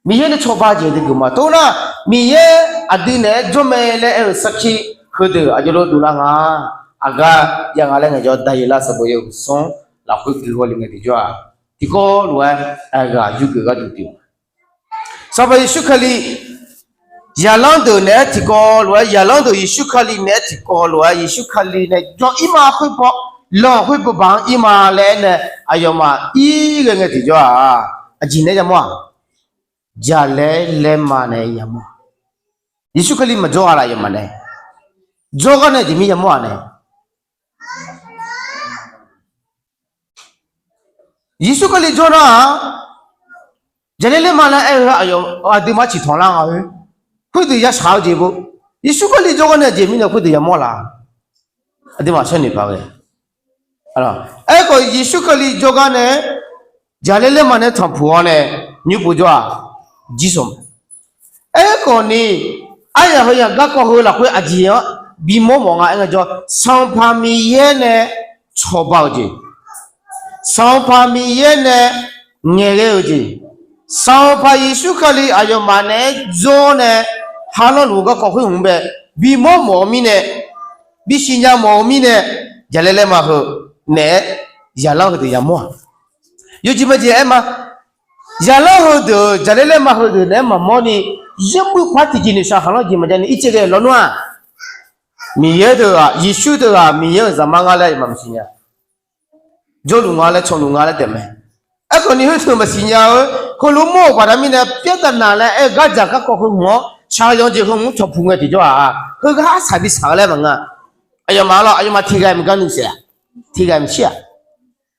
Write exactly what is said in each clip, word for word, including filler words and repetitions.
Miqyaer nae cawba jeq dui geuf ma. Tov nar, Miqyaer aqdui naeq-aer jawr mae laer aer-euq sarkir heudeuq aqjox lof dovlar nga. Aqgar jav nga laer ngaeq jawr, Daqyeqlar sanqbof yawhuiq smr lafkhoer guihaw le ngae tiqjawr-aq, tiqkawv lof-aer aqghaq yurgeuf gharduq pyeuf ma. Sanqpaq Yeqsur Kali zaqlanr deuq naeq-aer tiqkawv lof-aer, zaqlanr deuq Yeqsur Kali naeq-aer tiqkawv lof-aer, Yeqsur Kali nae jawr-ir ma khoerpaw, lanq khoer beuq baq-anr ir ma laer aernae, aqyawfmaf ir ghae ngae tiqjawr-aq, aqjeq naeq-aer yamawr-aq, jaqlaer laerma nae yamawr-aq. Yeqsur Kali maqjawr-a laf aqyawfmaf nae, jawrgar nae aqjeq mir yamawr-aq nae Yeqsur Kali jawr nar-aq, jaqlaer laerma laer aer-eu aqyawf aqduimaf ciqtanq lar nga-eu, khoerdeuq yashaq-eu jeq bo. Yeqsur Kali jawrgar nae aqjeq mirnae khoerdeuq yamawr laf. Aqduimaf sharnoeq paq ghae. Aerkhawf Yeqsur Kali jawrgar nae jaqlaer laerma nae tanqpuq-awr nae nymr pov jawr-aq, jir sawq ma. Aerkhawf ni, aryaq heu yaq garkawv heu lafkhoer aqjeq-anr bimawr mawf nga aer ngae jawr, Sanqpaq Miqyaer nae cawba-eu jeq, Sanqpaq Miqyaer nae ngaeqghae-eu jeq, Sanqpaq Yeqsur Kali aqyawfmaf naeq-aer jawr nae, ha lawrluf-eu garkawv khoer hmq bae bimawr mawf-eu mirnae, bisiqnya mawf-eu mirnae, jaqlaer laerma heu naeq-aer zaqlanr heudeuq yamawr-aq, yawjeq maqjeq aer ma. Zaqlanr heudeuq-euq jaqlaer laerma heudeuq naeq-aer maqmawr ni, yawmuiq par tiqjeq noeqshaq khaqlanr jeq maqjav ni irtsaev ghae lawnmr-aq, Miqyaer teughaq, Yeqsur teughaq Miqyaer-euq zaqmar ngar laer aqyawfmaf maqsiq nya. Jawrluf nga laer, canluf nga laer taef mae. Aerkhawf ni khoerteuq maqsiq nya-eu, heulof mawr-euq baqda mirnae, pyaerdaq naq laer aer-eu gardzaq garkawv heu hmq-awr shaqzanq jeq heu hmq-anr tanqpuq ngae tiqjawr-aq, heugar arsaq bi saq-eu laer maqnga. Aqyawfmaf lawr, aqyawfmaf tiqghaq maqgar nuisaef-aq, tiqghaq maqshir-aq,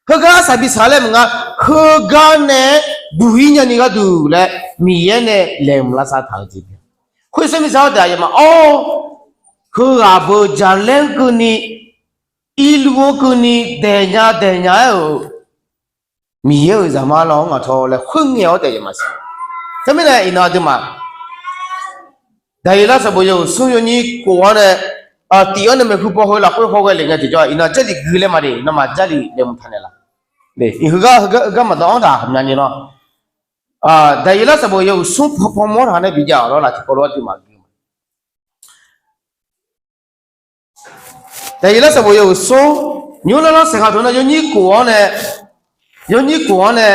heugar arsaq bi saq-eu laer maqnga. Heugar nae buq-ir nyani gharduq laer Miqyaer nae laeqhmq lavsav taq-eu jeq. Khoer sar miqzar-awr daef aqyawfmaf-awr, heughaq beu jaqlaer-anr keuvni, irluf-anr keuvni daeqnya daeqnya aer-euq Miqyaer-euq zaqmar lawr-anr ngaq taw laer khoerngae-awr taef-aer maqsiq. Teumirnae iqnan aqduimaf Daqyeqlar sanqbof yawhuiq smr yawnyir kof-awr nae, tif-awr nae maeqhu paw heu lafkhoer hawghae lef ngae tiqjawr-aq, iqnan Jarlif gui laer maqde, nawmaf Jarlif laeqhmq taq naeqlaf. Heugar heugar maqdawv-anr daq haqmyani lawr. Daqyeqlar sanqbof yawhuiq smr paw paw mawr taq nae bijav-awq lawr laf tiqkawv lof-aer aqduimaf gui ma. Daqyeqlar sanqbof yawhuiq smr nymr lar lar saeq ghaq taq nar yawnyir kof-awr nae, yawnyir kof-awr nae,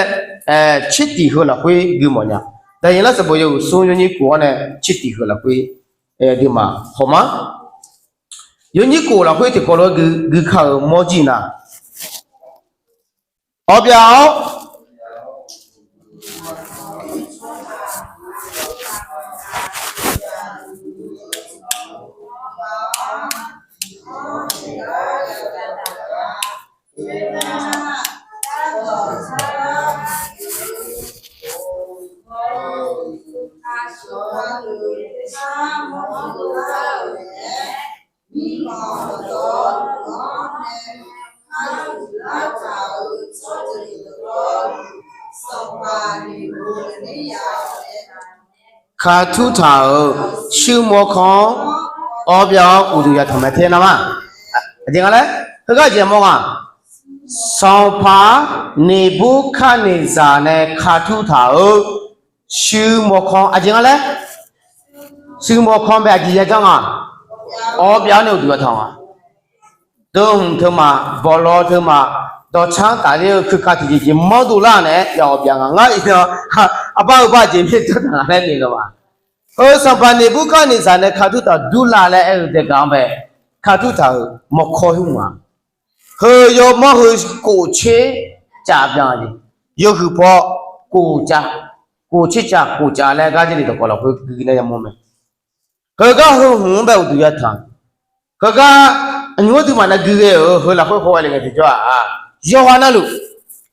tser tif heu lafkhoer gui mawf nya. Daqyeqlar sanqbof yawhuiq smr yawnyir kof-awr nae tser tif heu lafkhoer, aqduimaf hawq ma. Yawnyir kof lafkhoer tiqkawv lof-aer gui ka-euq mawrjir nar, awqbyaf-awr Kartur taq-euq shuir mawrkawr-anr awr byav-awr uqduq yatanq mae ter nar ma. Aqjeq nga laer heugar jeq mawr nga. Sanqpaq Neqburkarneqzaq nae kartur taq-euq shuir mawrkawr aqjeq nga laer, shuir mawrkawr bae aqjeq yajanr nga. Awr byav-awr nae uqduq yatanq nga. Deuhmq teumaf, bawqlawq teumaf, dawqtsanr tafler-eu keuka tiqjeq jeq manrdov lar naeq-aer yawf byav nga ngar iqnan, arbar-eu bar jeq mir janr taq nga laer noeq-eu ma. Heu Sanqpaq Neqburkarneqzaq nae kartur taq durla laer aer-eu daegaq-anr bae, kartur taq-euq mawrkawr hmr nga. Heu yawmanr heu kof tser cav byan jeq, yawhuiq paw kof cav, kof tser cav kof cav laer gar Jarlif dawqkawq lafkhoer gui nae yamawr mae. Heugar heu hmq-anr bae uqduq yatanq. Heugar nymq-mr duimaf nav gui ghae-euq heu lafkhoer hawghae le ngae tiqjawr-aq, yawqghaq navluf,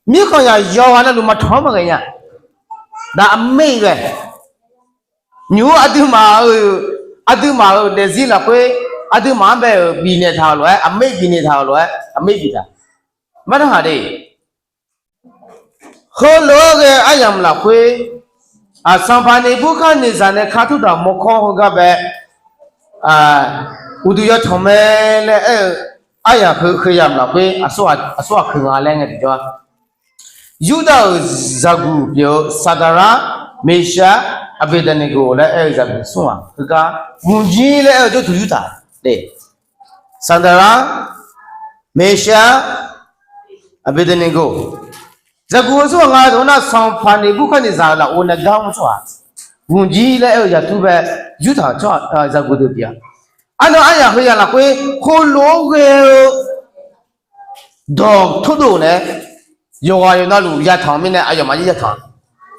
mirkhanqzaq yawqghaq navluf maqtanq-anr maqghae nya. Daq aqmer-iq ghae. Nymq-mr aqduimaf-euq, aqduimaf-euq daefzir lafkhoer, aqduimaf-anr bae-euq bifnaeq taq-euq lof-aer, aqmer bifnaeq taq-euq lof-aer aqmer biftaq. Mardanr haq de. Heulof-aer ghae aryamq lafkhoer, Sanqpaq Neqburkarneqzaq nae kartur taq mawrkawr heugar bae, uqduq yatanq mae laer aer-eu aryamq heu, heu yamq lafkhoer aqsur ghaq keuq nga laer ngae tiqjawr-a. Yurdav-euq zaqguq pyeuf-eu Saqdaqlar, Meqshar, Aqbeqdaqneqgoq laer aer-eu zaqguq smr ghaq heugar, guqjir laer aer-eu jawrduq yurtaq. Saqdaqlar, Meqshar, Aqbeqdaqneqgoq, zaqguq-eu tsawrhaq nga deuq nar, sanqpaq Neqburkaqneqzaq-euq lafov nae gar mr tsawrhaq, guqjir laer aer-eu zaqtur bae yurtaq-euq tsawrhaq zaqguq deuq pyeuf-a. Arnan aryaq heu yaq lafkhoer khoerlof-aer ghae-eu dawq turdov nae, yawqghaq yawqnavluf yatanq-eu mirnae aqyawfmaf yatanq-a.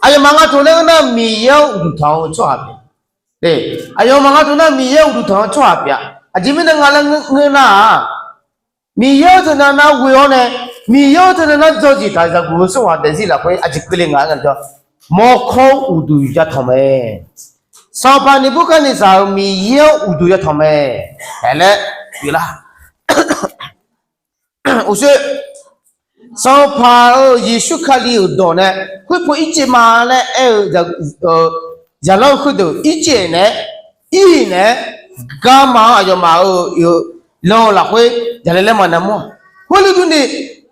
Aqyawfmaf nga taq laer ngeur nar, Miqyaer-anr uqduq tanq-eu tsawrhaq pyeuf. Aqyawfmaf nga taq nar, Miqyaer-anr uqduq tanq-eu tsawrhaq pyeuf-a. Aqjeq mirnae nga laer ngeur nar-aq, Miqyaer-anr teunav nav ghoe-awr nae, Miqyaer-anr teunav nav dzawrjeq taq zaqguq-eu tsawrhaq daefzir lafkhoer aqjeq keuvle nga-a nga jawr, mawrkawr-anr uqduq yatanq mae. Sanqpaq Neqburkaqneqzaq-euq Miqyaer-anr uqduq yatanq mae. Aerlaer pyeuflar. Uqshoe, Sanqpaq-euq Yeqsur Kali-euq dawq nae, khoerpov ircef ma laer aer-eu zaqlanr-eu khoerdeuq ircef naeq-aer, ir naeq-aer, garma-anr aqyawfmaf-euq lanq-eu lafkhoer jaqlaer laer maqnav mawr-aq. Khoerlof durni,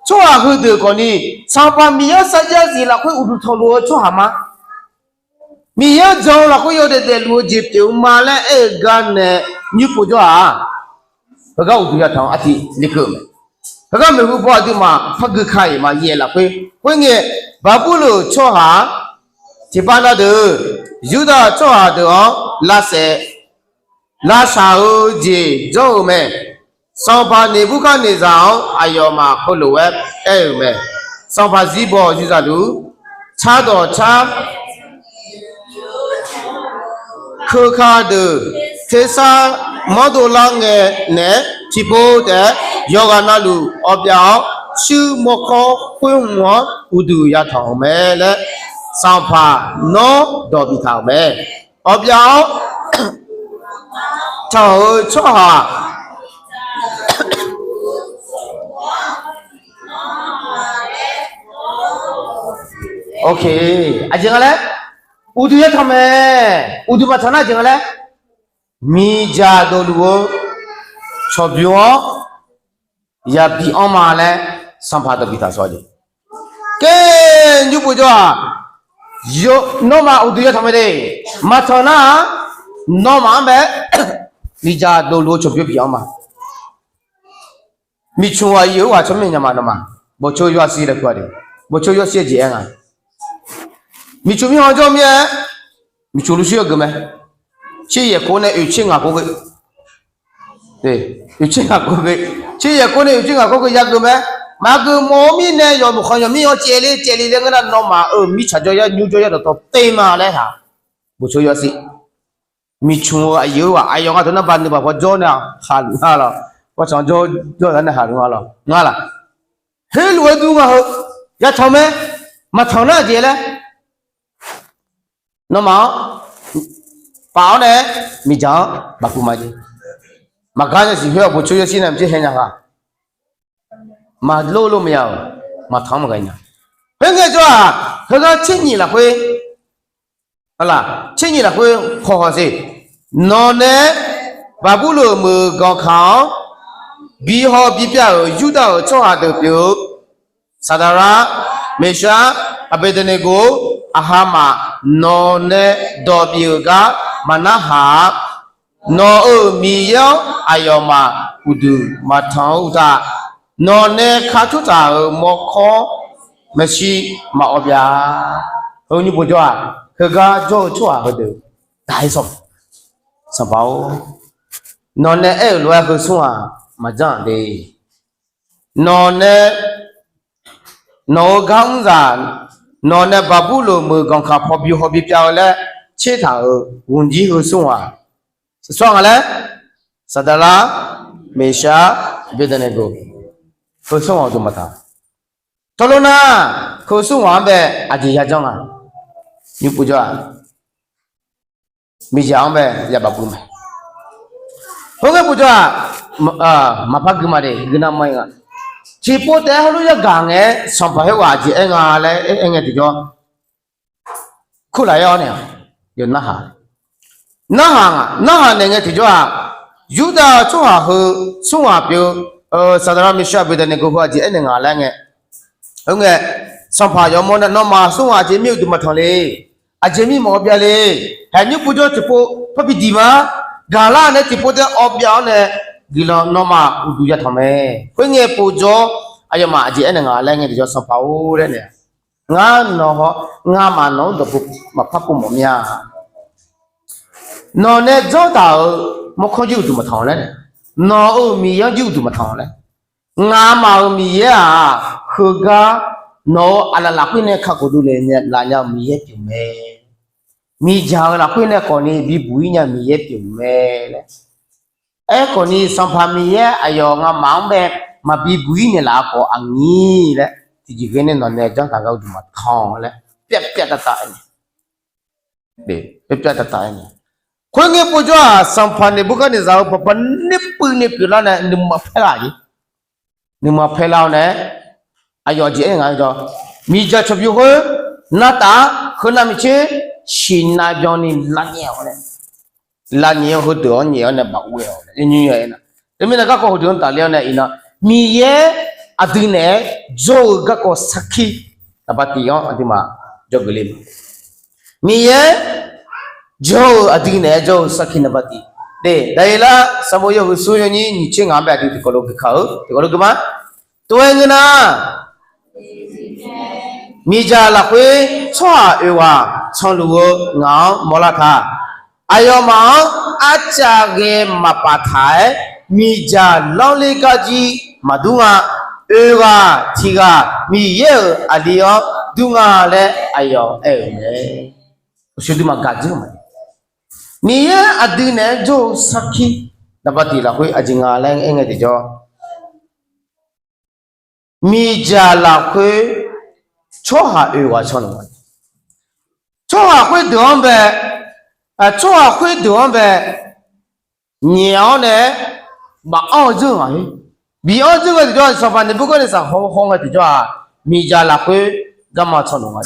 tsawrhaq heudeuq khawfni, Sanqpaq Miqyaer-anr sarjax zif lafkhoer uqduq tanqluf-eu tsawrhaq ma. Miqyaer-anr jan-eu lafkhoer yawdaef daefluf-eu jeq pyeuf-eu ma laer aer-eu gar nae nymr pov jawr-aq, heugar uqduq yatanq-eu artiv lekeuv-eu mae. Heugar maeqhu paw aqduimaf par gui ka-iq maqyaef lafkhoer, khoerngae, Baqburloq-euq tsawrhaq-aq, tiqpav na deuq, Yurdav-euq tsawrhaq deuq-anr lavsaef lavshaq-eu jeq janr-eu mae. Sanqpaq Neqburkaqneqzaq-anr aqyawfmaf heulof-aer aer-euq mae. Sanqpaq zirbaw zirzaqluf, cardawq car keuka deuq, tersar manrdov lar ngae naeq-aer tiqpov taef-aer yawqghaq navluf awbyav-awr, shuir mawrkawr khoer hmq-anr uqduq yatanq-euq mae laer, Sanqpaq nawr dawq biftaq-euq mae. Awbyav-awr tanq-eu tsawrhaq Ok, aqjeq nga laer, uqduq yatanq mae. Uqduq maqtanq nar aqjeq nga laer, miqdzaq dofluf-eu cawqbymr-anr yabi anrma laer, Sanqpaq dawq biftaq sawr jeq. Kaer nymr pov jawr-aq, nawmaf uqduq yatanq mae de. Maqtanq nar-aq, nawmaf-anr bae miqdzaq dofluf-eu cawqbymr bi anrma. Miqcmq aqyuif-eu ghaq tsawrmyanr nya ma nawmaf. Bawqcoer yawshir laer kur-a de. Bawqcoer yawshir-eu jeq aer nga. Miqcmq mirkhanq jawr mir-aer, miqcmq lufshuir yawgeuf mae. Tser yaeq kov nae oeq tser ngaq kov geu. Oeq tser ngaq kov geu. Tser yaeq kov nae oeq tser ngaq kov geu yageuf mae. Maqgeuf mawf-eu mirnae yawmuiq khanq yawq mir-anr caevle caevle laer ngeur nar, nawmaf-euq mirtsaq jawryar nymr jawryar dawqtawv ter ma laer taq. Bawqcoer yawshir. Miqcmq-eu aqyuif-eu ghaq aqyawf nga dawq nar ba nuibaq paw jawr nae khaqluf nga lawq. Bawrtsanq jawr jawr-eu nar nae khaqluf nga lawq. Nga laq? Heulof-aer dur nga heu. Yatanq mae. Maqtanq nar aqjeq laer, nawmaf-anr paf-awr nae miqdzaq-anr bafpuq ma jeq. Maqgar nya siq khoer-aq, bawqcoer yawshir nae maqtser hae nya nga. Maqlor lor maqya-euq, maqtanq-anr maqghae nya. Khoerngae jawr-aq, heugar tser nyiq lafkhoer, tser nyiq lafkhoer paw haw ser. Nawq nae Baqburloq meuq ganqkaq-anr bihaw bipyav-euq Yurdav-euq tsawrhaq deuq pyeuf-eu, Saqdaqlar, Meqshar, Aqbeqdaqneqgoq, aqhamaf nawq nae dawq bif-euq gar maqnarhaq-a. Nawq-euq Miqyaer-anr aqyawfmaf uqduq maqtanq-eu uqtaf, nawq nae kakhof taq-euq mawrkawr maeqshi maqawv byav. Heu nymr pov jawr-aq, heugar jawr-eu tsawrhaq heudeuq daq-ir sawq. Sanqpaq-or, nawq nae aer-euq lof-aer heu smr-aq maqjanr de. Nawq nae, nawq-euq gar mr zaq, nawq nae Baqburloq meuq ganqkaq paw bi haw bi pyav-eu laer tser taq-euq ghofjir heu smr-aq, sawr nga laer, Saqdaqlar, Meqshar, Aqbeqdaqneqgoq, heu smr ghaq uqduq maqtaq. Tawvlor nar, heu smr ghaq-anr bae aqjeq yajanr nga. Nymr pov jawr-aq, miqdzaq-anr bae yabaf puq mae. Khoerngae pov jawr-aq, maqpar gui ma de, gui nar ma-ir nga. Tiqpov taef-aer heulof yagaq ngae-aer Sanqpaq khoerghaq aqjeq aer nga laer aer ngae tiqjawr, kurlaf-aer-awr nae, yawf narhaq, narhaq nga, narhaq naeq ngae tiqjawr-aq, Yurdav tsawrhaq heu smr ghaq pyeuf-eu, Saqdaqlar, Meqshar, Aqbeqdaqneqgoq heu aqjeq aernaeq nga laer ngae, Heu ngae, Sanqpaq yawmawr nae nawmaf smr ghaq aqjeq mir-eu uqduq maqtanq le. Aqjeq mirmawf-awr byav le. Haeqnymr povjawr tiqpov parbi diq ma. Gaqlar nae tiqpov taef-aer awv byav-awr nae, guiqlanq nawmaf uqduq yatanq mae. Khoerngae povjawr aqyawfmaf aqjeq aernaeq nga laer ngae tiqjawr, Sanqpaq-or laer nae, ngar nawq haw, ngamaf nawq-anr dawqpov maqpar pov mawf mir-a. Nawq nae janr taq-euq mawrkawr jir uqduq maqtanq laer, nawq-euq Miqyaer-anr jir uqduq maqtanq laer. Ngamaf-euq Miqyaer-aq, heugar nawq-euq aqlaf lafkhoer nae kakhof dovle laf nya-eu Miqyaer pyeuf mae. Miqdzaq-euq lafkhoer nae khawfni bibuq-ir nya-eu Miqyaer pyeuf mae laer. Aerkhawfni Sanqpaq Miqyaer aqyawf ngamaf-anr bae maqbi buq-ir naeqlaf-a khawf aqnyir laer, tiqjeq ghae nae nawq nae janr taq gar uqduq maqtanq laer, pyav pyav tav tav aer-a. Pyav pyav tav tav aer-a. Khoerngae povjawr-aq, Sanqpaq Neqbukarneqzaq-euq baqbaq nae puiv nae pyeuflar nae nuima paerlar-aq jeq. Nuima paerlar-awr nae, aqyawf jeq aer nga-eu jawr, miqdzaq cawqbymr khoer nartaf-ar, heunav miqtser siqnav byanni lavnyaef-awr nae, lavnyaef-awr heudeuq-anr nyaef-awr nae baf ghoe-awq. Teumirnae garkawv heudeuq-anr tafler-awr nae iqnan, Miqyaer aqdui naeq-aer jawr-eu garkawv sarkir naqba tiq-anr aqduimaf dzawgeuf le ma. Miqyaer jawr-eu aqdui naeq-aer jawr-eu sarkir naqba tiq, Daqyeqlar sanqbof yawhuiq smr yawnyir nyiq tser ngaq-anr bae aqdui tiqkawv lof geuf kaq-eu tiqkawv lof geuf ma. Tov-aer ngeur nar, miqdzaq lafkhoer tsawrhaq oeq ghaq canluf-eu ngaq-anr mawrlar ta. Aqyawfmaf-anr arcav ghae maqpaf taq-aer, miqdzaq lanrler gar jir maqdur nga. Oeq ghaq tiq ghaq Miqyaer-euq aqli-anr dur nga laer aqyawf aer-euq mae. Uqshoe duimaf gaq dzeur-eu ma. Miqyaer aqdui naeq-aer jawr-eu sarkir naqba tiq lafkhoer aqjeq nga laer aer ngae tiqjawr, miqdzaq lafkhoer tsawrhaq oeq ghaq canluf nga. Tsawrhaq khoerdeuq-anr bae, tsawrhaq khoerdeuq-anr bae nyaef-awr nae baf-anr-eu dzeur-eu ngaq-ir. Bif-anr dzeur ngae tiqjawr, Sanqpaq Neqbukarneqzaq haw haw ngae tiqjawr-aq, miqdzaq lafkhoer garma canluf nga.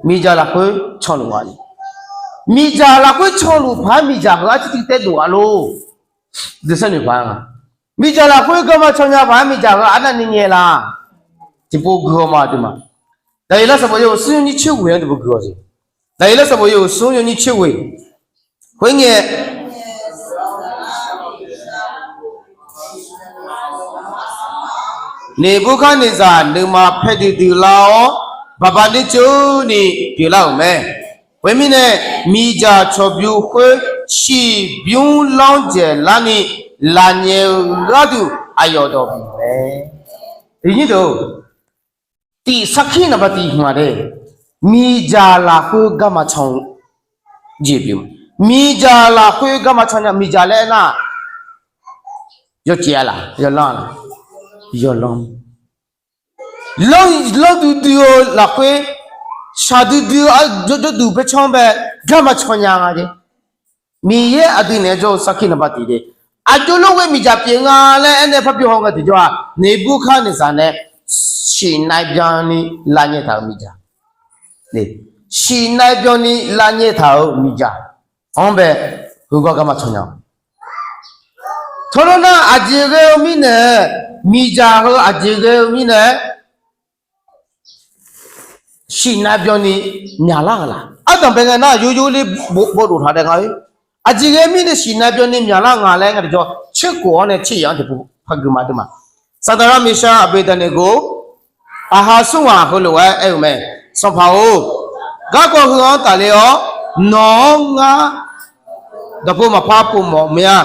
Miqdzaq lafkhoer canluf nga. Miqdzaq lafkhoer canluf paq-aer miqdzaq heu arcuiv tiq taev dof-a lor. Deuq sar noeq paq-aer nga. Miqdzaq lafkhoer garma can nya paq-aer miqdzaq heu arnavni nyae la. Tiqpov gui-awr ma aqduimaf. Daqyeqlar sanqbof yawhuiq smr yawnyir tser ghoeq-anr tiqpov gui-awr siq. Daqyeqlar sanqbof yawhuiq smr yawnyir tser ghoeq. Khoerngae, Neqbukarneqzaq nuima paer duidui lar-awr, baqbaq ner tseuv ni pyeuflar-euq mae. Khoermirnae, miqdzaq cawqbymr khoer ciqbymr lanr dzaeqlarni lafnyaef-eu gharduq aqyawf dawq bif mae. Iqnyir deuq, tiq sarkir naqba tiq hmq-aq de, miqdzaq lafkhoer garma can-eu jeq pyeuf. Miqdzaq lafkhoer garma can nya, miqdzaq laer aernar, yawcaev-a laq, yawlanr-a laq, yawlanr. Lanr duidui-eu lafkhoer, shaqdui dui-eu jawrduq baercanr bae garma can nya nga jeq. Miqyaer aqdui naeq-aer jawr-eu sarkir naqba tiq de, aqjox lof ghae miqdzaq pyeuf nga laer aernae parbi haw ngae tiqjawr-aq, Neqbukarneqzaq nae siqnav byanni lavnyae taq-euq miqdzaq, siqnav byanni lavnyae taq-euq miqdzaq-anr bae heugar garma can nya. Tawrlawr nar aqjeq ghae-eu mirnae, miqdzaq heu aqjeq ghae-eu mirnae, siqnav byanni myaqlar-euq laq. Ardanq bae ngae nar yawyorle bawdof taq daef nga-ir. Aqjeq ghae mirnae siqnav byanni myaqlar nga laer ngae tiqjawr, tserkhof-anr nae tser yaf-anr tiqpov par gui ma dui ma. Saqdaqlar, Meqshar, Aqbeqdaqneqgor, aqha smr ghaq heulof-aer aer-eu mae. Sanqpaq-or, garkawv heu-anr tafler-awr, nawq-anr ngar dawqpov maqpar pov mawf mir-a.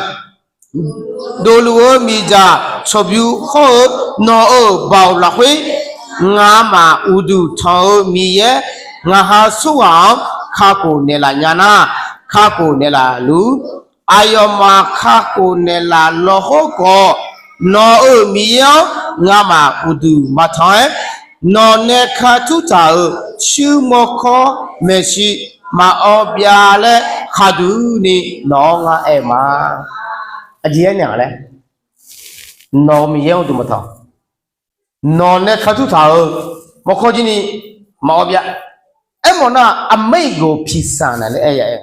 Dovluf-eu miqdzaq cawqbymr hawr-eu nawq-euq baoq lafkhoer, ngamaf uqduq tanq-eu Miqyaer, ngaq ha smr ghaq-anr kakhof naeqlaf nya nar, kakhof naeqlaf luf-ur. Aqyawfmaf kakhof naeqlaf law hawr khawf, nawq-euq Miqyaer-anr ngamaf uqduq maqtanq-aer, nawq nae ka tur taq-euq shuir mawrkawr maeqshi maqawv byav laer khaqduq ni nawq-anr ngar aer-eu ma. Aqjeq aernaeq-a laer, nawq-euq Miqyaer-anr uqduq maqtanq, nawq nae ka tur taq-euq mawrkawr jir ni maqawv byav. Aermawf nar, aqmaer iqgoq piqsaq naq laer aer ya aer,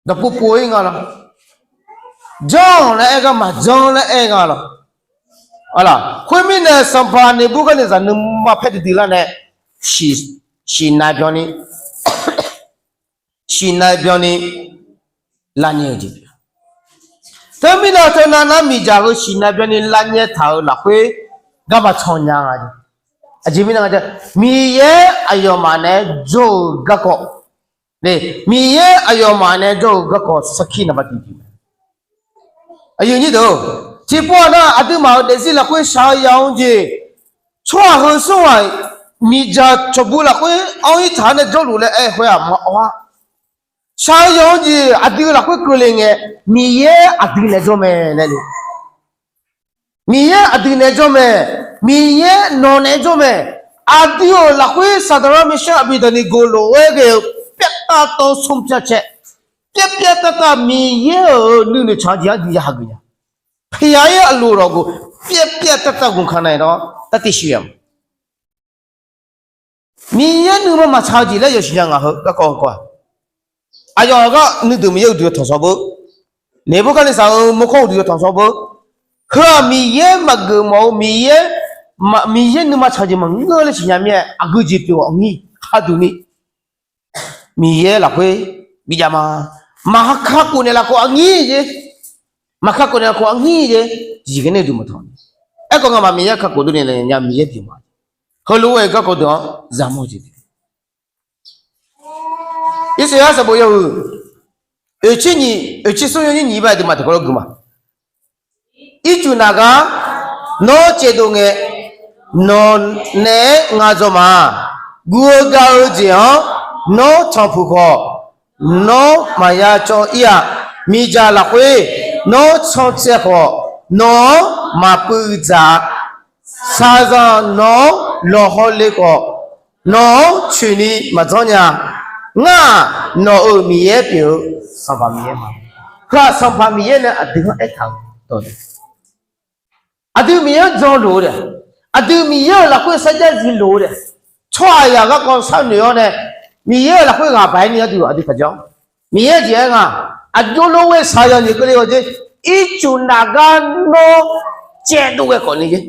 dawqpov pov-ir nga lawr, janr laer aer gar maqjanr laer aer nga lawr. Khoermirnae, sanqpaq Neqbukarneqzaq nuima paer duidui lar nae siq shiqnav byanni, shiqnav byanni lavnyae-eu jeq. Teumirnae teunav nar miqdzaq heu shiqnav byanni lavnyae taq-euq lafkhoer garma can nya nga. Aqjeq mirnae nga, Miqyaer aqyawfmaf naeq-aer jawr-eu garkawv, Miqyaer aqyawfmaf naeq-aer jawr-eu garkawv sarkir naqba tiqjeq mae. Aqyuif nyir deuq, tiqpov-aq nar aqduimaf-euq daefzir lafkhoer shaq-eu yamr jeq, tsawrhaq heu smr ghaq miqdzaq cawqbu lafkhoer anr-ir taq-awr nae jawrluf laer aer-eu khoer-aq maqawr-a. Shaq-eu yamr jeq aqdui lafkhoer keuvle ngae, Miqyaer aqdui naeq-aer jawr mae laer le. Miqyaer aqdui naeq-aer jawr mae. Miqyaer nawq naeq-aer jawr mae. Aqdui-euq lafkhoer Saqdaqlar, Meqshar, Aqbeqdaq ni ghof lof-aer ghae-eu pyav tav tawv smr pyav cae, pyav pyav tav tav Miqyaer-euq nuinoeq tsaq-eu jeq-anr aqdui ya hageuf nya. Pyaq-ir aqloq lawqghof pyav pyav tav tav ghawqkaq naeq-awr tar tiq shir-a ma. Miqyaer nuima maqtsaq-eu jeq laer yawsiq nya ngaq heu garkawv-anr kawv-aq, aqyawf aqgar nuideuq Miqyaer uqduq yawtanq shawr beu, Neqburkar nitsaq-euq mawrkawr uqduq yawtanq shawr beu, heu-aq Miqyaer maqgeuf mawf-eu Miqyaer, Miqyaer nuima tsaq-eu jeq maqngeur laer siqnya mir-aer aqgeu jeq pyeuf-awq ngir haduq ni Miqyaer lafkhoer bijav ma. Maqha kakhof naeq lafkhof aqnyir jeq, maqha kakhof naeq lafkhof aqnyir jeq, tiqjeq ghae nae duq maqtanq. Aerkhawf ngamaf Miqyaer kakhof durni nae nya Miqyaer pyeuf ma. Heulof-aer garkawv deuq-anr zaqmawr jeq. Irsaqyar sanqbof yawhuiq oeqtser nyiq, oeqtser smr yawnyir nyiq-ir ba aqduimaf tiqkawv lawr gui ma. Ircuf naq gar nawr caevdov ngae, nawq naeq-aer nga dzaw ma. Guv-eu gav-eu jeq-anr nawr tanqpuq khawf, nawr maqya cawv-ir-a. Miqdzaq lafkhoer nawr can tsaev khawf, nawq-anr maqpuiv dzaq-a. Shaqzanq nawq-anr lawqhaw le khawf, nawq-anr coeqni maqdzanr nya. Ngar-aq, nawq-euq Miqyaer pyeuf-eu Sanqpaq Miqyaer ma. Heu-aq Sanqpaq Miqyaer nae aqdui-anr aertaq-eu dawq. Aqdui Miqyaer-anr jan loq-eu taef, aqdui Miqyaer-euq lafkhoer sarjax zif loq-eu taef, tsawrhaqzaq garkawv sharnoeq-awr nae, Miqyaer-euq lafkhoer ghaq baq-aer ni arduq aqdui taqjanr. Miqyaer jeq-aer nga, aqjox lof ghae shaqzanq nyiq keuvle-awq jeq, ircuf naq gar nawr caevdov ghae khawfni jeq,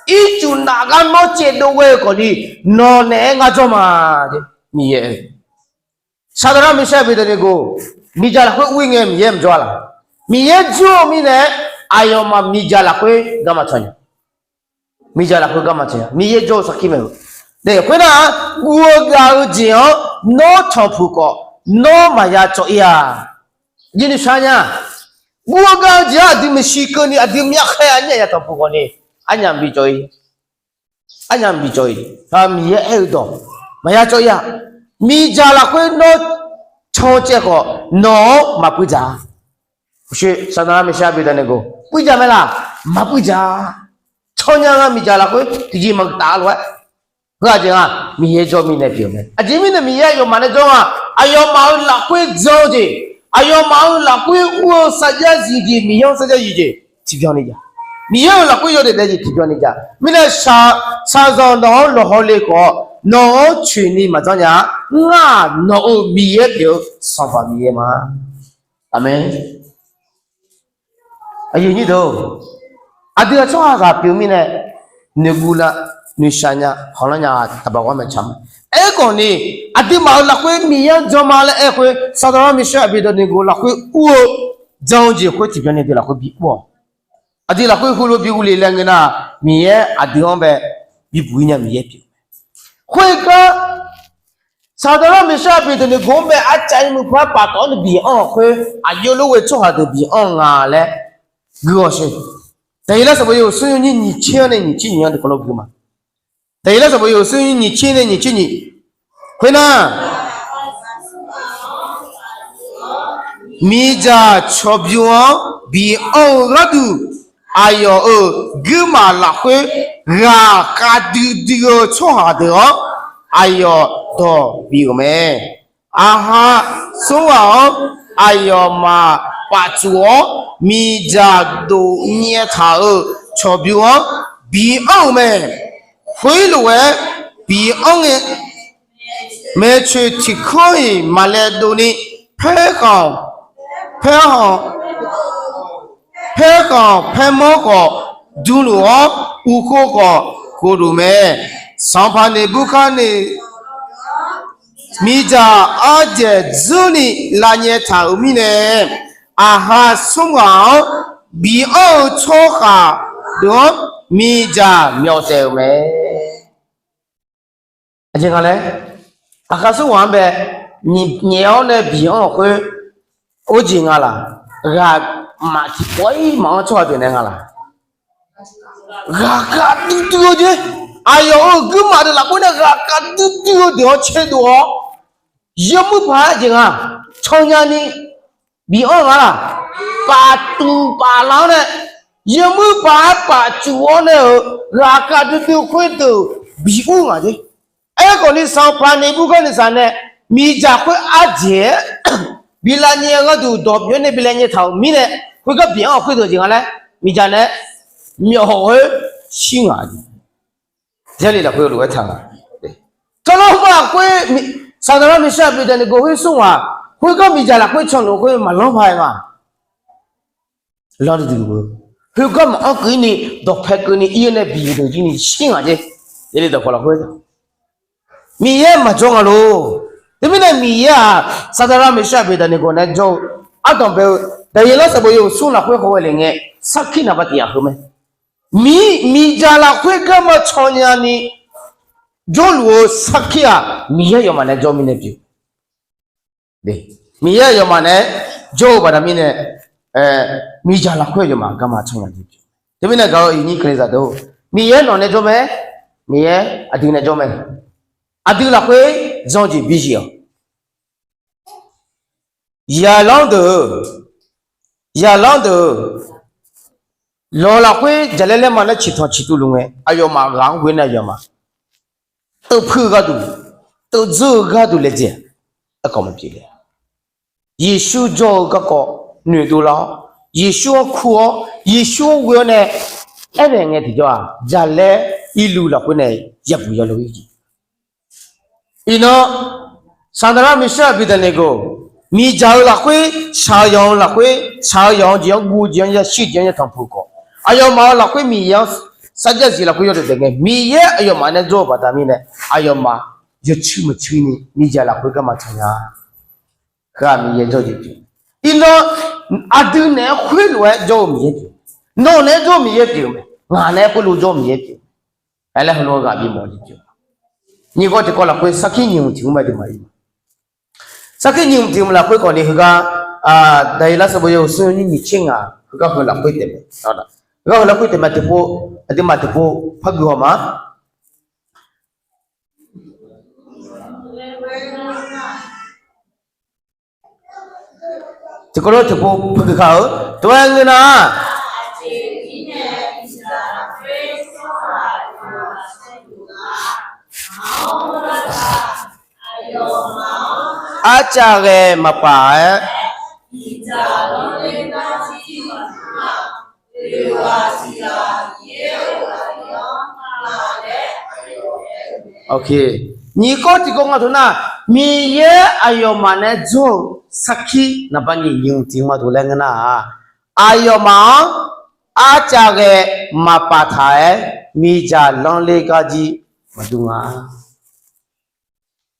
ircuf naq gar nawr caevdov ghae-eu khawfni, nawq naeq-aer ngar jawr ma. Jeq Miqyaer Saqdaqlar, Mishar, Beqdaqneqgoq, miqdzaq lafkhoer ur-ir ngae Miqyaer maqjawr-a laq? Miqyaer jawr-eu mirnae-aer, aqyawfmaf miqdzaq lafkhoer garma can nya. Miqdzaq lafkhoer garma can nya. Miqyaer jawr-eu sarkir mae-eu. Khoernar-aq, guv-eu gav-eu jeq-anr nawr tanqpuq khawf, nawr maqya cawv-ir-a. Jirni shar nya. Guv-eu gav-eu jeq-anr aqdui maeqshi keuvni aqdui myavkhaer-a nyir aqya tanqpuq khawfni, arnyaf bicawv-ir. Arnyaf bicawv-ir. Miqyaer aer-eu dawq maqya cawv-ir-a. Miqdzaq lafkhoer nawr can caev khawf, nawq-anr maqpuiv dzaq-a. Saqdaqlar, Mishar, Beqdaqneqgoq, puiv dzaq mae laq? Maqpuiv dzaq. Tsawrnya nga miqdzaq lafkhoer tiqjeq maqtaf lof-aer. Heu-aq jeq nga, Miqyaer jawr mirnae pyeuf-eu mae. Aqjeq mirnae Miqyaer aqyawfmaf nae jawr nga, aqyawfmaf-euq lafkhoer jan-eu jeq, aqyawfmaf-euq lafkhoer ur-eu sarjax zif jeq, Miqyaer-anr sarjax zif jeq tiqbyan ni ja. Miqyaer-euq lafkhoer yawdaef daef jeq tiqbyan ni ja. Mirnae shaqzanq nawq-anr lawqhaw le khawf, nawq-anr coeqni maqdzanr nya-a. Ngar-aq nawq-euq Miqyaer pyeuf-eu Sanqpaq Miqyaer ma. Aqmeq. Aqyuif nyir deuq, aqdui-aq tsawrhaq ghaq pyeuf mirnae, noeqguv lar, noeqshaq nya, khanqlanr nya-aq taqbaq ghawr maeqtsaq ma. Aerkhawfni, aqduimaf-euq lafkhoer Miqyaer-anr jan ma laer aer-eu khoer, Saqdaqlar, Mishar, Beqdaqneqgoq lafkhoer ur-eu jan-eu jeq khoer tiqbyan ni deuq lafkhoer bi ur-awq. Aqdui lafkhoer heulof bi ur le laer ngeur nar, Miqyaer aqdui-anr bae bibuq-ir nya Miqyaer pyeuf. Khoergar, Saqdaqlar, Mishar, Beqdaqneqgoq-anr bae arcav-ir muiq paq-aer paftawf-anr nae bianr-awq khoer, aqjox lof ghae tsawrhaq deuq bianr nga laer guihaw sher. Daqyeqlar sanqbof yawhuiq smr yawnyir nyiq tser-anr nae nyiq tser nyiq-anr deuq kawvlawr guiq ma. Daqyeqlar sanqbof yawhuiq smr yawnyir nyiq tser nae nyiq tser nyiq khoernar, miqdzaq cawqbymr-anr bianr-eu gharduq, aqyawf-euq guirmaf lafkhoer ghaq khavdui dui-eu tsawrhaq deuq-anr aqyawf dawq bif-euq mae. Aqha smr ghaq-anr aqyawfmaf paftsuf-awr, miqdzaq dof nyaev taq-euq cawqbymr-anr bianr-euq mae. Khoerlof-aer bianr ngae, maeqtsoeq tiq kanr-iq maqlaev dovni, paerkhanq, paerkhanq, paerkhanq paermanr khawf dmluf-awr, uqkhov khawf khofluf mae. Sanqpaq Neqburkar ne Miqdzaq ardzaeq dzeurni lavnyae taq-euq mirnae, aqha smr ghaq-anr bianr-eu tsawrhaq deuq-anr miqdzaq myawf taef-euq mae. Aqjeq nga laer, aqha smr ghaq-anr bae nyaef-awr nae bianr-awq khoer, or jeq nga laq, ghaqmaf tiqpawf-ir maqanr tsawrhaq deuq nae nga laq. Ghaqkhav duidui-eu jeq, aqyawf-euq guirmaf deuq lafkhoer nae ghaqkhav duidui-eu deuq-anr tserdov-awr, yawmuir paq-aer jeq nga, cannyani bianr nga laq, paftuq pafla-awr nae, yawmuir paq-aer pafcuf-awr nae-euq ghaqkhav duidui khoerdeuq bi ur ngaq jeq. Aerkhawf ni, sanqpaq Neqburkaqnezaq nae miqdzaq khoer ardzaeq-aer bi lavnyae-eu gharduq dawq pyeuf-awr nae bi lavnyae taq-euq mirnae, khoergar bianr-awq khoerdeuq jeq nga laer, miqdzaq nae myawf hawq-aer shir ngaq jeq. Jarlif lafkhoer lof-aer taq nga. Tawrlawr hmq lafkhoer, Saqdaqlar, Meqshar, Beqdeqneqgo khoer smr ghaq khoergar miqdzaq lafkhoer canluf khoer maqlanr paq-aer nga. Lanr duidui-eu, khoergar maqanr keuv-ir ni, dawqpae keuvni ir-awr nae biq-eu deuq jir ni shir ngaq jeq. Jarlif dawqkawq lafkhoer Miqyaer maqjawr nga lor. Teumirnae Miqyaer-aq, Saqdaqlar, Meqshar, Beqdeqneqgo nae jawr-eu ardanq bae-eu Daqyeqlar sanqbof yawhuiq smr lafkhoer hawghae le ngae, sarkir naqba tiq yaf heu mae. Miqdzaq lafkhoer garma caw nyani jawrluf-eu sarkir-aq, Miqyaer aqyawfmaf nae jawr mirnae pyeuf. Miqyaer aqyawfmaf nae jawr-eu baqda mirnae, miqdzaq lafkhoer aqyawfmaf garma caw nyani pyeuf. Teumirnae gaq-eu iqnyir keuvle zaq deuq, Miqyaer nawq nae jawr mae, Miqyaer aqdui nae jawr mae. Aqdui lafkhoer jan-eu jeq bi zif-awq. Yaqlanr deuq-eu, yaqlanr deuq-eu, lawq lafkhoer jaqlaer laer ma laer ciqtanq ciqtuv luf ngae, aqyawfmaf ghaq-anr ghoe nae aqyawfmaf teupuiv-eu gharduq, teudzeur-eu gharduq laejae, aerkhawf maqpyeuf le. Yeqsur jawr-eu garkawv noeqdov lar-awr, Yeqsur-anr kur-awr, Yeqsur-anr ghoe-awr nae aernaeq ngae tiqjawr-aq, jaqlaer irluv lafkhoer nae yabuq yalov-ir jeq. Iqnan, Saqdaqlar, Meqshar, Beqdeqneqgo, miqdzaq-eu lafkhoer, shaq-eu yanq-eu lafkhoer, shaq-eu yanq-eu jeq-anr guv-eu jeq-anr yashir-eu jeq-anr yatanq puq khawf, aqyawfmaf-euq lafkhoer Miqyaer-anr sarjax zif lafkhoer yawdaef daef ngae, Miqyaer aqyawfmaf nae jawr-eu baqda mirnae, aqyawfmaf yawcuir maqcuir ni miqdzaq lafkhoer garma caw nya. Heu-aq Miqyaer jawr-eu jeq pyeuf. Iqnan, aqdui naeq-aer khoerlof-aer jawr-eu Miqyaer pyeuf. Nawq naeq-aer jawr-eu Miqyaer pyeuf-eu mae. Ngaq naeq-aer khoerlof jawr-eu Miqyaer pyeuf. Aerlaer heulof-aer ghaq bimawf-eu jeq pyeuf. Nyiq kawv tiqkawv lafkhoer sarkir nyiq hmq tiq hmq mae tiq ma. Sarkir nyiq hmq tiq hmq lafkhoer khawf ni heugar, Daqyeqlar sanqbof yawhuiq smr nyiq tser ngaq heugar heu lafkhoer taef mae. Heugar heu lafkhoer taef mae tiqpov, aqduimaf tiqpov par guihaw ma. Tiqkawv lof tiqpov pawgui ka-eu tov-aer ngeur nar, arcav ghae maqpaf-aer, nyiq kawv tiqkawv nga tov nar, Miqyaer aqyawfmaf nae jawr-eu sarkir naqba nyiq nyiq tiq ma tov laer ngeur nar-aq, aqyawfmaf-anr arcav ghae maqpaf taq-aer miqdzaq lanrler gar jir maqdur nga.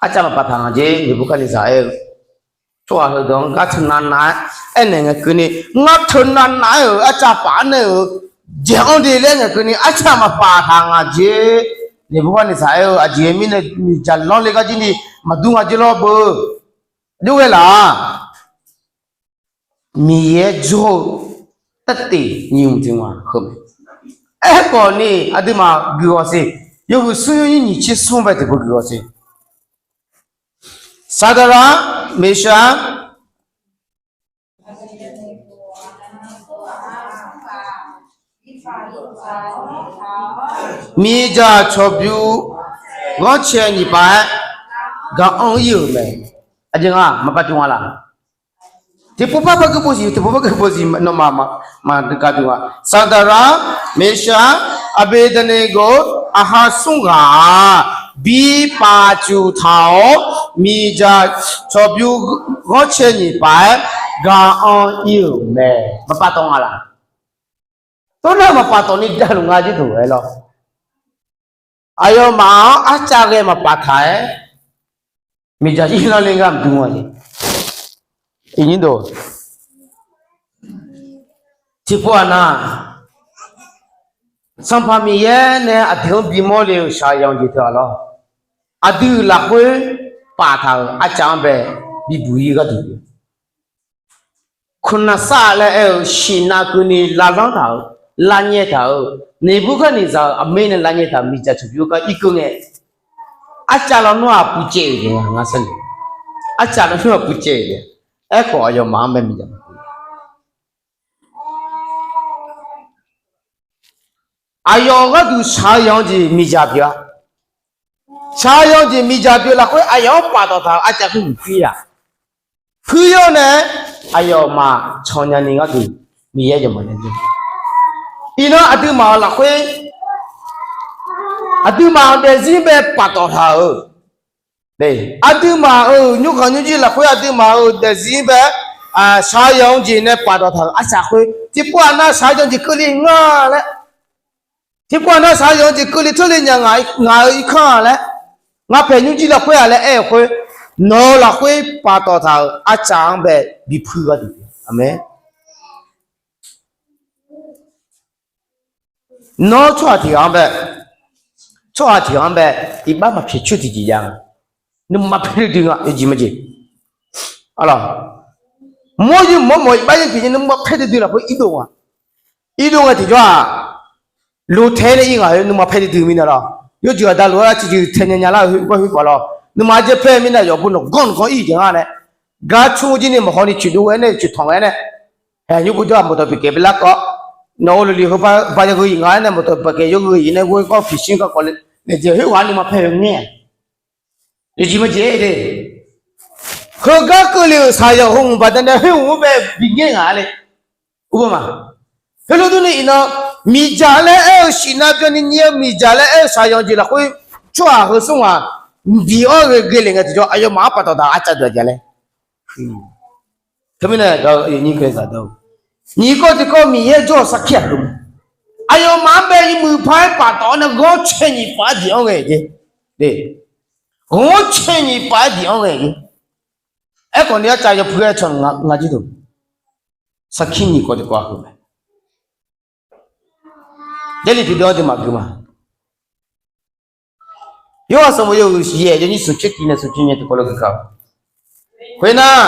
Arcav maqpaf taq nga jeq Neqbukanezaq aer-eu, tsawrhaq heudeuq-anr gar teunav nav-aer aernaeq ngae keuvni, ngar teunav nav-aer-euq arcav paf-aer nae-euq jeq-anr de laer ngae keuvni arcav maqpaf taq nga jeq. Neqbukanezaq aer-eu aqjeq mirnae miqdzaq lanrler gar jir ni maqdur nga jeq lawr beu. Aqjox ghae laf-aq, Miqyaer jawr-eu taef-aer nyiq hmq tiq hmq-aq heu mae. Aerkhawf ni aqduimaf guiqghaq siq, yawhuiq smr yawnyir nyiq tser smr bae tiqpov guiqghaq siq. Saqdaqlaq, Meqshaq, miqdzaq cawqbymr ghanrcae nyiq paf-aer gaq-anr ir-euq mae. Aqjeq nga maqpar tuv nga laq? Tiqpov par par gui pov siq, tiqpov par gui pov siq, nawmaf maqgaq tuv nga. Saqdaqlaq, Meqshaq, Aqbeqdaqneqgaq-or, aqha smr ghaq-aq, bi paf cuf taq-awr, miqdzaq cawqbymr ghanrcae nyiq paf-aer gaq-anr ir-euq mae. Maqpar tawv nga laq? Tawv nar maqpar tawv ni javluf nga jir deuq-aer lawr. Aqyawfmaf-anr arcav ghae maqpar taq-aer Miqdzaq ir lar le ngar maqdui nga jeq. Iqnyir deuq, tiqpov-aq nar, Sanqpaq Miqyaer nae aqdui-anr bimawr le-euq shaqzanq jeq teu-aq lawr, aqdui lafkhoer paftaq-euq arcav-anr bae bibuq ir gharduq, Kuqnaqsar laer aer-eu shiqnav keuvni lavlanr taq-euq, lavnyae taq-euq, Neqburkaqneqzaq-euq aqmer nae lavnyae taq-euq miqdzaq cawqbyur gar irkeuv ngae, arcav lawnmr-aq puivcaev-euq jeq nga, ngar sharnoeq. Arcav lawnmr-aq puivcaev-euq jeq. Aerkhawf aqyawfmaf-anr bae miqdzaq maqpuq. Aqyawf-euq gharduq shaqzanq-eu jeq miqdzaq pyeuf-a. Shaqzanq-eu jeq miqdzaq pyeuf lafkhoer aqyawf-anr paftawf taq-euq arcav khoer mq puir-a. Puir-awr nae aqyawfmaf cannya ni gharduq Miqyaer jaqmaf nya-eu. Iqnan aqduimaf-euq lafkhoer, aqduimaf-euq daefzir bae paftawf taq-euq, aqduimaf-euq nymrkhanq nymrjir lafkhoer aqduimaf-euq daefzir bae shaqzanq-eu jeq nae paftawf taq-euq arcav khoer tiqpov-aq nar shaqzanq jeq keuvle nga laer, tiqpov-aq nar shaqzanq-eu jeq keuvle teurle nya ngaq-euq irkanr-a laer, ngaq paeq nymrjir lafkhoer-a laer aer-euq khoer, nawq-eu lafkhoer paftawf taq-euq arcav-anr bae bipuir gharduq. Aqmeq. Nawr tsawrhaq tiq ghaq-anr bae, tsawrhaq tiq ghaq-anr bae iqbax maqpyaeq coer tiqjeq jav nga. Nuima paer duidui nga, yawjeq majeq. Arlawq, mawr yawmuiq mawr mawq iqbax yaer pyeuf ni nuima paer duidui lafkhoer irdov nga. Irdov nga tiqjawr-aq, lof tae nae ir ngaq-eu nuima paer duidui mirnae lawr. Yawjeq aqda lof-aer ciqjeq tae nya nya lar-eu khoergar khoergar lawr. Nuima jaer paer mirnae yawqbo nawq ganr nawq ganr ir jeq nga nae, gar tsur jir ni maqhaw ni coeqdov-aer nae coeqtanq-aer nae, haeq nymr bujawr-aq maqdawq pyeuf kaef bi larkawv, nawq-eu loqliq heu ba yagheu iq ngaq-aer nae maqdawq pyeuf kaef yawgheu iq nae ghoe kawr piqshir kakawv nae jeq khoerghaq nuima paer-eu ngae-a. Yawjeq majeq de. Heugar keuvle-euq shaqzanq heu mq baqdanae khoer mq-anr bae bingaer ngaq-a le. Urbeur ma. Heulof durni iqnan, miqdzaq laer aer-eu shiqnav byanni nyi-eu miqdzaq laer aer-eu shaqzanq jeq lafkhoer tsawrhaq heu smr ghaq mqbiq-awr ghae ghae le ngae tiqjawr aqyawfmaf-anr paftawf taq-euq arcav deuq aqjeq laer. Teumirnae gaq-eu aqyuif nyir keuqzaq deuq, nyiq kawv tiqkawv Miqyaer jawr-eu sarkir-aq heu ma. Aqyawfmaf-anr bae iqmuiq paq-aer paftawf-awr nae ghanrcae nyiq paf-aer diq-anr ghae jeq. Ghanrcae nyiq paf-aer diq-anr ghae jeq. Aerkhawf ni arcav yawpuiv-aer caw nga jir deuq, sarkir nyiq kawv tiqkawv-aq heu mae. Jarlif tiqdeuv-anr duimaf gui ma. Yorhaq sanqbof yawhuiq yaeq yawnyir smq tser tiq nae smq tser nyae tiqkawv lof gui ka. Khoernar,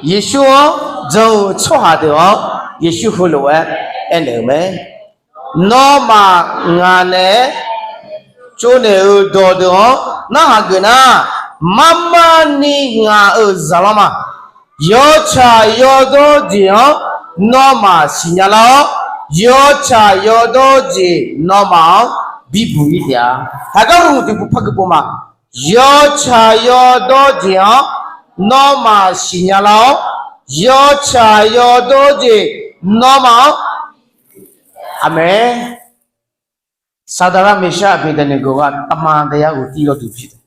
Yeqsur-anr jan-eu tsawrhaq deuq-anr Yeqsur heulof-aer aernaeq-euq mae. Nawmaf ngaq naeq-aer tsovnaeq-eu dawqdeuq-anr narhaq geuf nar, marmarni ngaq-euq zaqlanr ma. Yawtsaq yawdawr jeq-anr nawmaf siqnya lar-awr, yawtsaq yawdawr jeq nawmaf-anr bibuq-ir taef-a. Haqgar hmq tiqpov par gui pov ma. Yawtsaq yawdawr jeq-anr nawmaf siqnya lar-awr, yawtsaq yawdawr jeq nawmaf-anr. Aqmeq. Saqdaqlar, Meqsar, Aqbeqdaqneqgaq ghaq tavma tavyar ghoftir yawduq pir taef.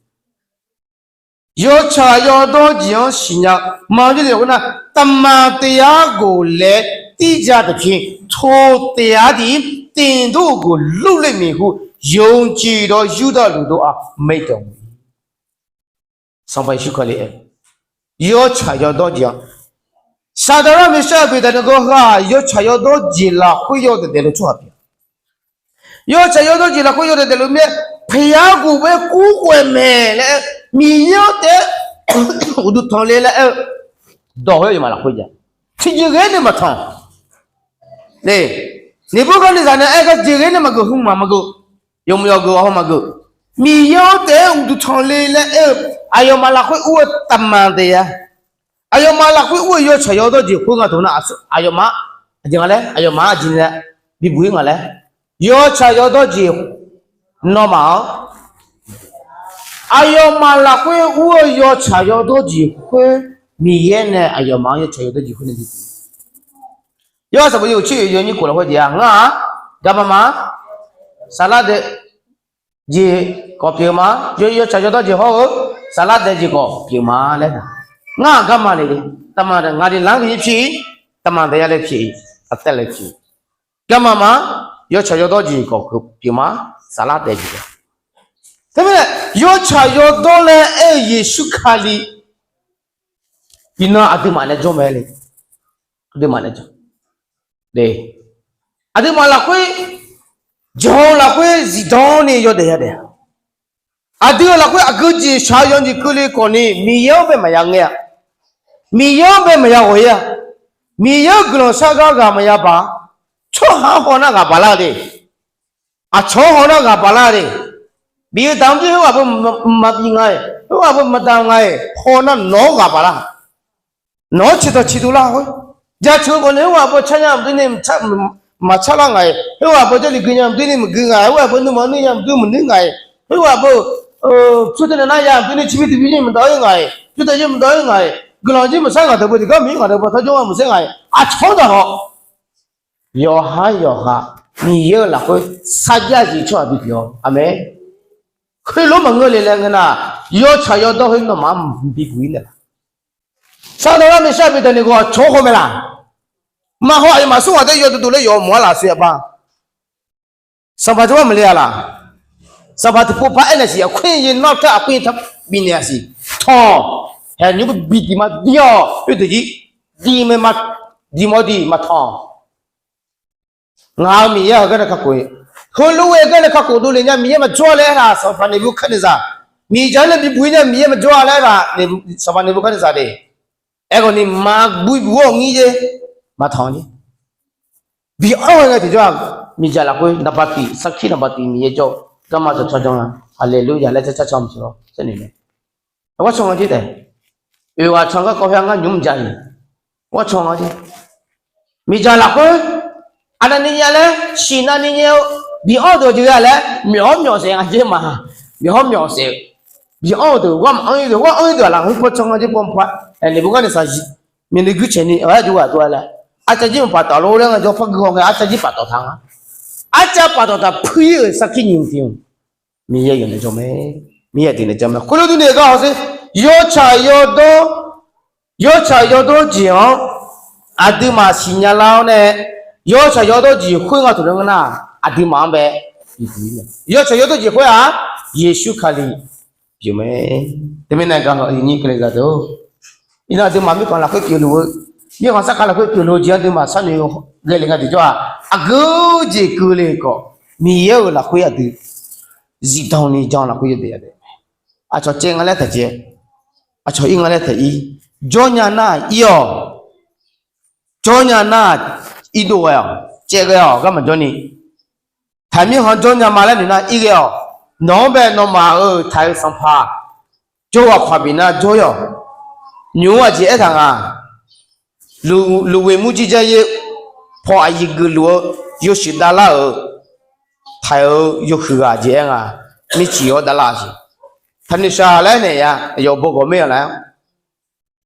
Yawtsaq yawdawr jeq-anr siqnya, maqjawr-eu khoernar, tavma tavyar ghoflaer tirja taef pir, to taef-a tiq-ir, 点都不会漏了迷糊，永远的遇到主的啊，没有。 Sanqpaq Yeqsur Kali-aer, yawtsaq yawdawr jeq-anr, Saqdaqlar, Meqsar, Aqbeqdaqneqgaq ghaq yawtsaq yawdawr jeq lafkhoer yawdaef daefluf tsawrhaq pyeuf. Yawtsaq yawdawr jeq lafkhoer yawdaef daefluf mir-aer, paqyar ghofbae kurkhof-aer mae laer-aer, Miqyaer-anr taef-aer uqduq tanqle laer aer-eu dawq khoer yawmaf lafkhoer jav. Tiqjeq ghae nae maqtanq. Neqburkaqneqzaq nae aer gar jeq ghae nae maqgeuf, hmq maqgeuf, yawmuiq yawgeuf-awr maqgeuf. Miqyaer-anr taef-aer uqduq tanqle laer aer-eu aqyawfmaf lafkhoer ur-eu tavma taef-a. Aqyawfmaf lafkhoer ur-eu yawtsaq yawdawr jeq khoer nga dawq nar, aqyawfmaf aqjeq nga laer, aqyawfmaf aqjeq nga laer, bibuq-ir nga laer, yawtsaq yawdawr jeq nawmaf-anr, aqyawfmaf lafkhoer ur-eu yawtsaq yawdawr jeq khoer, Miqyaer nae aqyawfmaf-anr yawtsaq yawdawr jeq khoer nae bibuq. Yawhaiq sanqbof yawhuiq tser oeq yawnyir khof lafkhoer jeq-a, ngar-aq, garma ma, saflar dae jeq khawf pyeuf ma, yawtsaq yawdawr jeq hawr-eu saflar dae jeq khawf pyeuf ma laer, ngar-aq garma le, tavma ngaq ni lar-anr ghae-ir pir-ir, tavma taef-a laer pir-ir, aqtaer laer pir-ir. Garma ma, yawtsaq yawdawr jeq khawf pyeuf ma, saflar dae jeq khawf. Teumirnae yawtsaq yawdawr laer aer-eu Yeqsur Kali, iqnan aqduimaf nae jawr mae le. Aqduimaf nae jawr. Aqduimaf lafkhoer, jan-eu lafkhoer zifdan ni yawdaef yadaef. Aqdui-euq lafkhoer aqgeu jeq shaq-eu yawjeq keuvle khawfni Miqyaer-anr bae maqya ngae-a. Miqyaer-anr bae maqya ghawq-ir-a. Miqyaer-euq guiqlanq shar gar ghaq maqya baq. Tsawrhaq-anr hawnar ghaq baq lar-eu de. Aqcawq-anr hawnar ghaq baq lar-eu de. Bif-eu daq-anr jir khoerghaq beu maqbif nga-iq, khoerghaq beu maqdaq nga-iq, hawnar nawq-anr ghaq baq lar. Nawq-anr ciqdawq ciqdov lar khoer. Jaceuq-eu khawfni khoerghaq beu car nya maqdur ni, maqcar lar nga-iq, khoerghaq beu jarlif gui nya maqdur ni maqgui nga-iq, khoerghaq beu nuima nuir nya maqdur maqnuir nga-iq, khoerghaq beu pyur teunav nar ya maqdur ni ciqbir tiqbir ni maqdawv-ir nga-iq, pyur teuv jir maqdawv-ir nga-iq, guiqlanq jir maqsar ngaq deuq beu tiqgar miq-ir ngaq deuq beu tawrjawr-a maqsar nga-iq, aqcawq-anr daq haw. Yawqha yawqha Miqyaer-euq lafkhoer sarjax jeq tsawrhaq bipyeuf-awq. Aqmeq. Khoerlof maqngeur le laer ngeur nar, yawtsaq yawdawr khoer nawmaf-anr bibuq-ir naeqlaf. Saqdaq lar Miqshaq bidaq ni gawq cawq-awr haw mae laq. Maqhaw aqyawfmaf smr ghaq taef yawduq duq laer yawf mawq-ar laf sui-a bar. Sanqpaq jawrgar maqle-a laq. Sanqpaq tiqpov par aernaeq siq, aqkoer yaer nawr taer aqkoer yaer tar bifnaeq-a siq. Tanq, haeqnymr bi diq ma dir-awq. Oe deuq jir diq mae, diq mawf diq maqtanq. Ngaq-euq Miqyaer heugar nae kakhof-eu, heulof-aer gar nae kakhof dovle nya Miqyaer maqjawr laer aertaq Sanqpaq Neqbukanezaq. Miqdzaq-anr nae bibuq-ir nya Miqyaer maqjawr-a laer aertaq Sanqpaq Neqbukanezaq de. Aerkhawf ni maqbuq buq-awr ngir jer, maqtanq jer. Bianr-eu ngae tiqjawr-aq, miqdzaq lafkhoer naqbaq tiq sarkir naqbaq tiq Miqyaer jawr-eu garma dawqtawv janr-a. Haleluya laer carcar can maqsiq lawr. Sar noeq mae. Aqgar can nga jer taef. Oeq ghaq can garkawv haer ngar nymr mqdzaq-iq. Aqgar can nga jer. Miqdzaq lafkhoer aqnav ni nya laer siqnav ni nya-eu bianr deuq jeq ghae laer myawf-awr myawf saef nga jer ma. Myawf-awr myawf saef-eu bianr-eu deuq ghar maqanr-ir deuq ghar anr-ir deuq-aq lafkhoer paw can nga jer paw paw. Aernaeq beugar nae saqzir myavnuiv guir caeqni aqgar jov ghaq dov-a laer arcav jir maqpaq tawf lor laer nga jawr par guihaw ngae arcav jir paq tawf taq nga. Arcav paq tawf taq puir-ir-euq sarkir nyiq tiq-aq Miqyaer yawf nae jawr mae. Miqyaer aqdui nae jawr mae. Khoerlof durni gar hawsher, yawtsaq yawdawr, yawtsaq yawdawr jeq-anr aqduimaf siqnya lar-awr nae, yawtsaq yawdawr jeq khoer nga taq laer ngeur nar, aqduimaf-anr bae, yawtsaq yawdawr jeq khoer-aq, Yeqsur Kali pyeuf mae. Teumirnae gaq-awq, iqnyir keuvle zaq deuq-or, iqnan aqduimaf mirkhanq lafkhoer pyeufluf-eu, mirkhanq sarkaq lafkhoer pyeufluf-eu jeq aqduimaf sharnoeq ghae le nga tiqjawr-aq, aqgeu jeq keuvle khawf, Miqyaer-euq lafkhoer aqdui zifdan ni jan lafkhoer yawdaef yadaef. Aqcawq caev nga laer taq caev, aqcawq ir nga laer taq ir, jawr nya nar ir-awq. Jawr nya nar irdov ghae-awq, caev ghae-awq, gar maqjawr ni. Taqmirkhanq jawr nya ma laer noeq nar ir ghae-awq. Nawq-anr bae nawmaf-euq taq-eu sanqpaq jawr ghaq paq bif nar jawr-ir-awq. Nymq-mr aqjeq aertaq nga, Luqweq murjir jar yaer paw aqyuif geufluf-eu yawshuif davlar-euq taq-euq yawhuiq ghaq jeq aer nga, mirciq-awr davlar-a siq. Taqnoeq shaq laer naeq ya, aqyawf bawgawq mir-a laer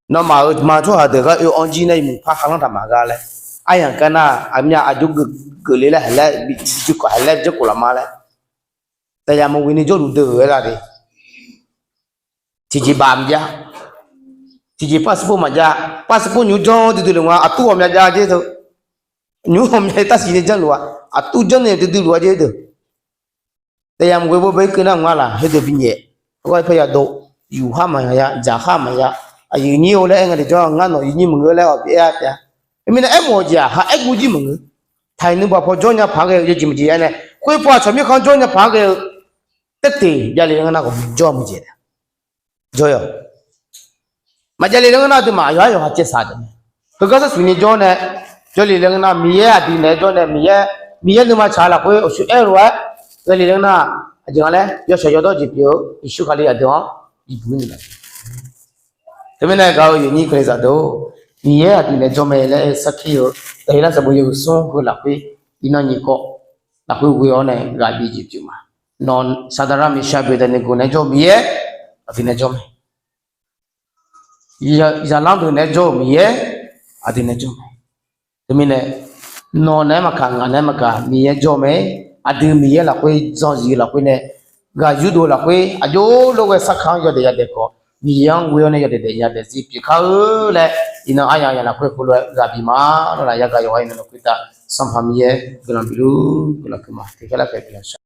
nawmaf-euq ma tsawrhaq deuq gar oe-anr jir nae iqmuiq par kharlanr taq maqgha laer, aryamq gar nar aqmyav aqjox geuf geufle laer haq laer bi jawrkawv haq laer bi jawrkawv laf ma laer, taqyaq maqghoe ni jawrluf deuq-euq aer la de. Tiqjeq baf maqjav, tiqjeq passport maqjav, passport nymr janr duidui lef nga, aqtur ghawqmya jav jer deuq, nymr ghawqmya tarsiq ni janrluf-a, aqtur janr nae duidui luf-a jer deuq. Taqyaq maqghoe bawbae irkeuv nar mq ngar laf, heudeuq binyaef, heugar par yadov, yufkhar maqya, dzaqkhar maqya, aqyuif nyir-eu laer aer nga tiqjawr, ngar nawq yawnyir maqngeur laer-awq bi aer-a taef-a. Mirnae aermawf-eu jeq-aq ha aer guv jir maqngeur. Taqi nuibaq paw jawr nya paq-aer ghae-eu yawjeq maqjeq aer nae, khoerpaw aqcawq mirkhanq jawr nya paq-aer ghae-eu taerteq javle laer ngeur nar ghawqmya jawr-a maqjeq taef. Jawr-awq. Maqjav le laer ngeur nar aqduimaf yawqhar yawqha caev saq deuq mae. Heugar sarsuq ni jawr nae, jawrle laer ngeur nar Miqyaer aqdui naeq-aer jawr nae, Miqyaer, Miqyaer nuima tsaq lafkhoer uqshoe aer-eu lof-aer ghae le laer ngeur nar, aqjeq nga laer yawshaq yawdawr jeq pyeuf-eu Yeqsur Kali aqdui-anr bibuq-ir ni mae. Teumirnae gaq-eu yawnyir keuvle zaq deuq-or, Miqyaer aqdui naeq-aer jawr mae laer sarkir-eu, Daqyeqlar sanqbof yawhuiq smr heu lafkhoer, iqnan nyiq kawv lafkhoer ghoe-awr nae ghaq bi jeq pyeuf ma. Nawq Saqdaq lar Miqshaq boeqdaq ni ghoe naeq-aer jawr-eu Miqyaer aqdui naeq-aer jawr mae. Zaqlanr deuq naeq-aer jawr-eu Miqyaer aqdui naeq-aer jawr mae. Teumirnae nawq naeq-aer maqkaq ngaq naeq-aer maqkaq Miqyaer jawr mae. Aqdui Miqyaer lafkhoer zanqzif lafkhoer nae ghaq yurdov lafkhoer aqjox lof ghae sarkar-anr yawdaef yadaef khawf, Miqyaer-anr ghoe-awr nae yawdaef daef yadaef zir pyeuf kar-eu laer, iqnan aryamq yamq lafkhoer khoerlof-aer ghaq bif ma. Nawr laf yagaq yawqghaq iqnan lafkhoer tav Sanqpaq Miqyaer guiqlanq bif luf guiqlanq keuv ma. Tiqkhaer lar khaeq guiqlanq shaq